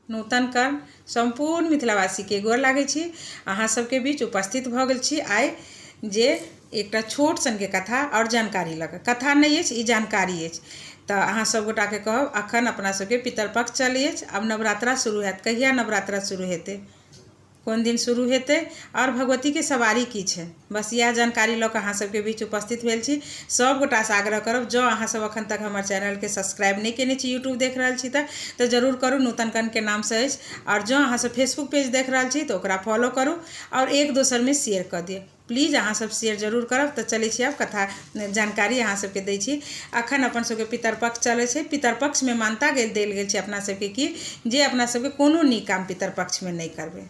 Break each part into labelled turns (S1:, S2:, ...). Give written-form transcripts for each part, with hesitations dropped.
S1: नूतन कर्ण सम्पूर्ण मिथिलावासीके गोर लागै छी। अहाँ सबके बीच उपस्थित भऽ गेल छी आइ जे एकटा छोट सनके कथा आओर जानकारी लऽ कऽ। कथा नहि अछि, ई जानकारी अछि। तऽ अहाँ सब गोटाके कहब, अखन अपना सबके पितरपक्ष चलै अछि, आब नवरात्रा शुरू हैत। कहिया नवरात्रा शुरू हेतै, कोन दिन शुरू हेतै आओर भगवतीके सवारी की छै, बस इएह जानकारी लऽ कऽ अहाँ सबके बीच उपस्थित भेल छी। सब गोटासँ आग्रह करब, जँ अहाँ सब अखन तक हमर चैनलके सब्सक्राइब नहि केने छी, यूट्यूब देख रहल छी तऽ जरूर करू, नूतन कणके नामसँ अछि। आओर जँ अहाँ सब फेसबुक पेज देख रहल छी तऽ ओकरा फॉलो करू आओर एक दोसरमे शेयर कऽ दिअ। प्लीज अहाँ सब शेयर जरूर करब। तऽ चलै छी, आब कथा जानकारी अहाँ सबके दै छी। अखन अपन सबके पितरपक्ष चलै छै। पितरपक्षमे मान्यता गेल देल गेल छै अपना सबके कि जे अपना सबके कोनो नीक काम पितरपक्षमे नहि करबै,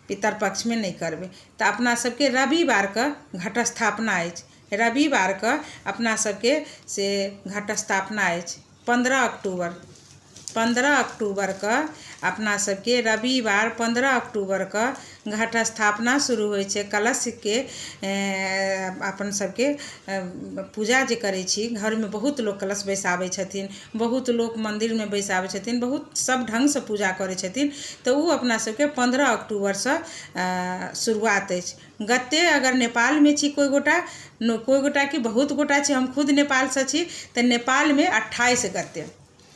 S1: पितरपक्षमे नहि करबै। तऽ अपना सबके रविवारके घटस्थापना अछि। रविवारके अपना सबके से घटस्थापना अछि 15 अक्टूबर। 15 अक्टूबरके अपना सबके रविवार 15 अक्टूबरके घटस्थापना शुरू होइ छै। कलशके अपन सबके पूजा जे करै छी, घरमे बहुत लोक कलश बैसाबै छथिन, बहुत लोक मन्दिरमे बैसाबै छथिन, बहुत सब ढङ्गसँ पूजा करै छथिन। तऽ ओ अपना सबके 15 अक्टूबरसँ शुरुआत अछि। गते अगर नेपालमे छी कोइ गोटा, कोइ गोटा कि बहुत गोटा छी, हम खुद नेपालसँ छी, तऽ नेपालमे 28 गते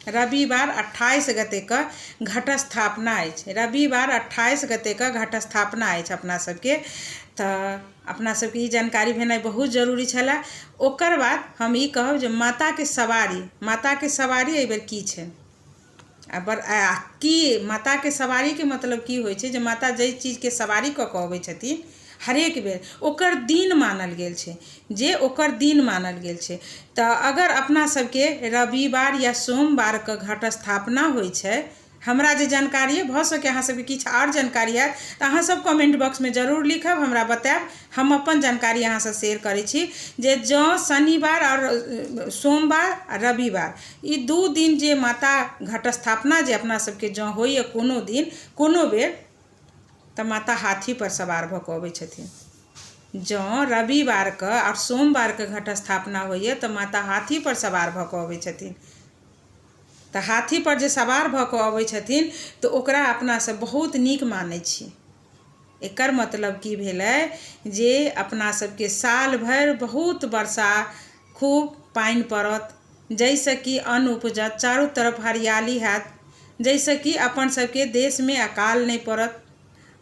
S1: रविवार 28 गतेके घटस्थापना अछि। रविवार 28 गतेके घटस्थापना अछि अपना सबके। तऽ अपना सबके ई जानकारी भेनाइ बहुत जरूरी छलै। ओकर बाद हम ई कहब जे माताके सवारी, माताके सवारी एहिबेर की छै आ बड़ आ की माताके सवारीके मतलब की होइ छै, जे माता जाहि चीजके सवारी कऽ कऽ अबै छथिन हरेक बेर, ओकर दिन मानल गेल छै, जे ओकर दिन मानल गेल छै। तऽ अगर अपना सबके रविवार या सोमवारके घटस्थापना होइ छै, हमरा जे जानकारी अइ, भऽ सकै अहाँ सबके किछु आओर जानकारी हैत तऽ अहाँ सब कमेन्ट बॉक्समे जरूर लिखब, हमरा बतायब। हम अपन जानकारी अहाँसँ शेयर करै छी जे जँ शनिवार आओर सोमवार आ रविवार ई 2 दिन जे माता घटस्थापना जे अपना सबके जँ होइए कोनो दिन कोनो बेर, तऽ माता हाथीपर सवार भऽ कऽ अबै छथिन। जँ रविवारके आओर सोमवारके घटस्थापना होइए तऽ माता हाथीपर सवार भऽ कऽ अबै छथिन। तऽ हाथीपर जे सवार भऽ कऽ अबै छथिन तऽ ओकरा अपना सब बहुत नीक मानै छी। एकर मतलब की भेलै जे अपना सबके साल भरि बहुत वर्षा, खूब पानि पड़त, जाहिसँ कि अन्न उपजत, चारू तरफ हरियाली हैत, जाहिसँ कि अपन सबके देशमे अकाल नहि पड़त,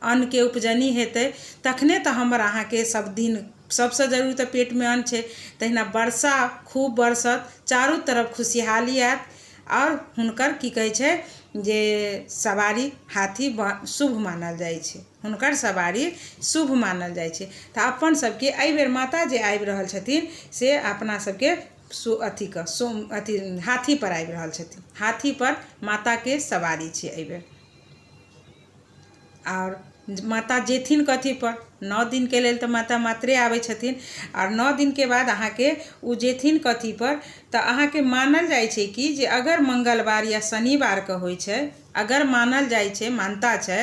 S1: अन्नके उपजनी हेतै। तखने तऽ हमर अहाँके सब दिन सबसँ जरूरी तऽ पेटमे अन्न छै। तहिना वर्षा खूब बरसत, चारू तरफ खुशहाली आयत आओर हुनकर की कहै छै जे सवारी हाथी शुभ मानल जाइ छै, हुनकर सवारी शुभ मानल जाइ छै। तऽ अपन सबके एहिबेर माता जे आबि रहल छथिन से अपना सबके सु अथीके सोम अथी हाथीपर आबि रहल छथिन। हाथीपर माताके सवारी छै एहिबेर। आओर माता जेथिन कथीपर? 9 दिनके लेल तऽ माता मात्रे आबै छथिन, आओर 9 दिनके बाद अहाँके ओ जेथिन कथीपर? तऽ अहाँके मानल जाइ छै कि जे अगर मङ्गलवार या शनिवारके होइ छै, अगर मानल जाइ छै, मान्यता छै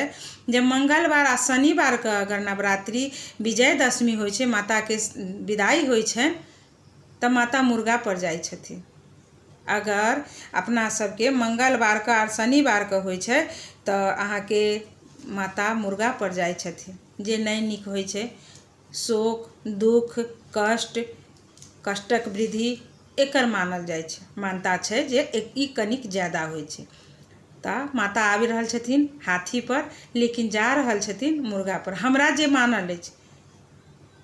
S1: जे मङ्गलवार आ शनिवारके अगर नवरात्रि विजयदशमी होइ छै, माताके विदाइ होइ छनि, तऽ माता मुर्गापर जाइ छथिन। अगर अपना सबके मङ्गलवारके आर शनिवारके होइ छै तऽ अहाँके माता मुर्गापर जाइ छथिन, जे नहि नीक होइ छै। शोक, दुःख, कष्ट, कष्टक वृद्धि एकर मानल जाइ छै। मान्यता छै जे ई कनिक ज्यादा होइ छै। तऽ माता आबि रहल छथिन हाथीपर, लेकिन जा रहल छथिन मुर्गापर, हमरा जे मानल अछि।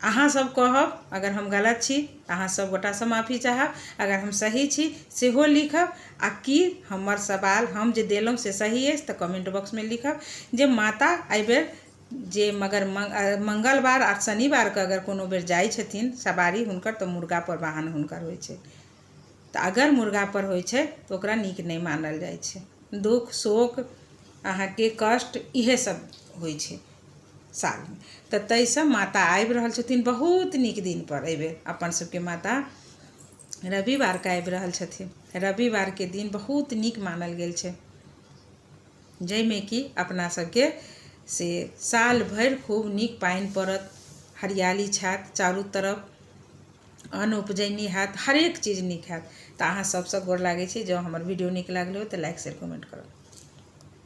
S1: अहाँ सब कहब, अगर हम गलत छी तऽ अहाँ सब गोटासँ माफी चाहब, अगर हम सही छी सेहो लिखब, आ की हमर सवाल हम जे देलहुँ से सही अछि तऽ कमेंट बॉक्समे लिखब जे माता एहिबेर जे मगर मंगलवार आ शनिवारके अगर कोनो बेर जाइ छथिन सवारी हुनकर तऽ मुर्गापर वाहन हुनकर होइ छै। तऽ अगर मुर्गापर होइ छै तऽ ओकरा नीक नहि मानल जाइ छै। दुःख, शोक, अहाँके कष्ट इएह सब होइ छै सालमे। तऽ ताहिसँ माता आबि रहल छथिन बहुत नीक दिनपर। एहिबेर अपन सबके माता रविवारके आबि रहल छथिन। रविवारके दिन बहुत नीक मानल गेल छै, जाहिमे कि अपना सबके से साल भरि खूब नीक पानि पड़त, हरियाली छायत चारू तरफ, अन्न उपजैनी हैत, हरेक चीज नीक हैत। तऽ अहाँ सबसँ गोर लागै छी। जँ हमर वीडियो नीक लागल हो तऽ लाइक, शेयर, कमेन्ट करब।